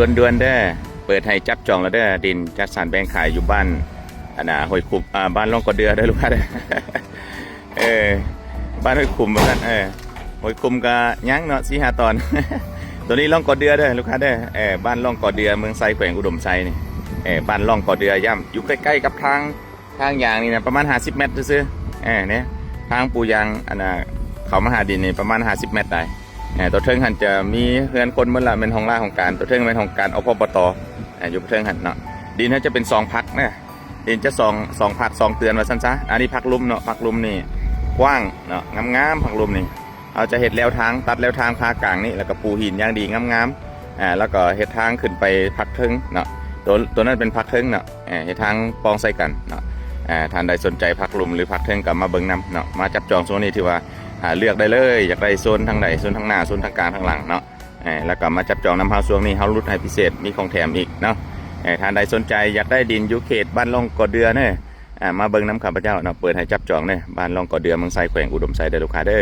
ດ່ວນໆເດີ ເປີດໃຫ້ຈັບຈອງແລ້ວເດີ ດິນຈັດສັນແບ່ງຂາຍຢູ່ບ້ານ ອັນນ່າ ຫ້ວຍຂຸມ ອ່າ ບ້ານລ່ອງກໍເດືອເດີລູກຄ້າເດີ ເອີ ບ້ານຫ້ວຍຂຸມວ່າຊັ້ນ ເອີ ຫ້ວຍຂຸມກໍຍັງເນາະ ສີ່ຫ້າຕອນ ໂຕນີ້ລ່ອງກໍເດືອເດີລູກຄ້າເດີ ເອີ ບ້ານລ່ອງກໍເດືອ ເມືອງໄຊ ແຂວງອຸດົມໄຊນີ້ ເອີ ບ້ານລ່ອງກໍເດືອ ຢ້ຳຢູ່ໃກ້ໆກັບທາງ ທາງຢາງນີ້ນະ ປະມານຫ້າສິບແມັດຊື່ໆ ເອີ ນີ້ ທາງປູຢາງ ອັນນ່າ ເຂົ້າມາຫາດິນນີ້ປະມານຫ້າສິບແມັດໄດ້ ເອີ ໂຕເທິງຫັ້ນຈະມີເຮືອນຄົນໝົດລະ ແມ່ນຫ້ອງລາຫ້ອງການ ໂຕເທິງແມ່ນຫ້ອງການ ອພປຕ ເອີ ຢູ່ເທິງຫັ້ນເນາະ ດິນຫັ້ນຈະເປັນສອງພັກນະ ດິນຈະສອງ ສອງພັກສອງເຕືອນວ່າຊັ້ນຊະ ອັນນີ້ພັກລຸ່ມເນາະ ພັກລຸ່ມນີ້ກວ້າງເນາະ ງາມໆ ພັກລຸ່ມນີ້ ເຮົາຈະເຮັດແລວທາງ ຕັດແລວທາງຜ່າກາງນີ້ ແລ້ວກໍປູຫີນຢ່າງດີງາມໆ ອ່າ ແລ້ວກໍເຮັດທາງຂຶ້ນໄປພັກເທິງເນາະ ໂຕ ໂຕນັ້ນເປັນພັກເທິງເນາະ ເຮັດທາງປ່ອງໃສ່ກັນເນາະ ທ່ານໃດສົນໃຈພັກລຸ່ມ ຫຼື ພັກເທິງກໍມາເບິ່ງນຳເນາະ ມາຈັບຈອງຊ່ວງນີ້ຖືວ່າ ອ່າ ເລືອກໄດ້ເລີຍ ຢາກໄດ້ໂຊນທາງໃດ ໂຊນທາງໜ້າ ໂຊນທາງກາງ ທາງຫຼັງເນາະ ແລ້ວກໍມາຈັບຈອງນຳເຮົາ ຊ່ວງນີ້ເຮົາຫຼຸດໃຫ້ພິເສດ ມີຂອງແຖມອີກເນາະ ທ່ານໃດສົນໃຈຢາກໄດ້ດິນຢູ່ເຂດບ້ານລ່ອງກໍເດືອເນີ ອ່າ ມາເບິ່ງນຳຂ້າພະເຈົ້າເນາະ ເປີດໃຫ້ຈັບຈອງເນີ ບ້ານລ່ອງກໍເດືອ ເມືອງໄຊ ແຂວງອຸດົມໄຊເດີລູກຄ້າເດີ.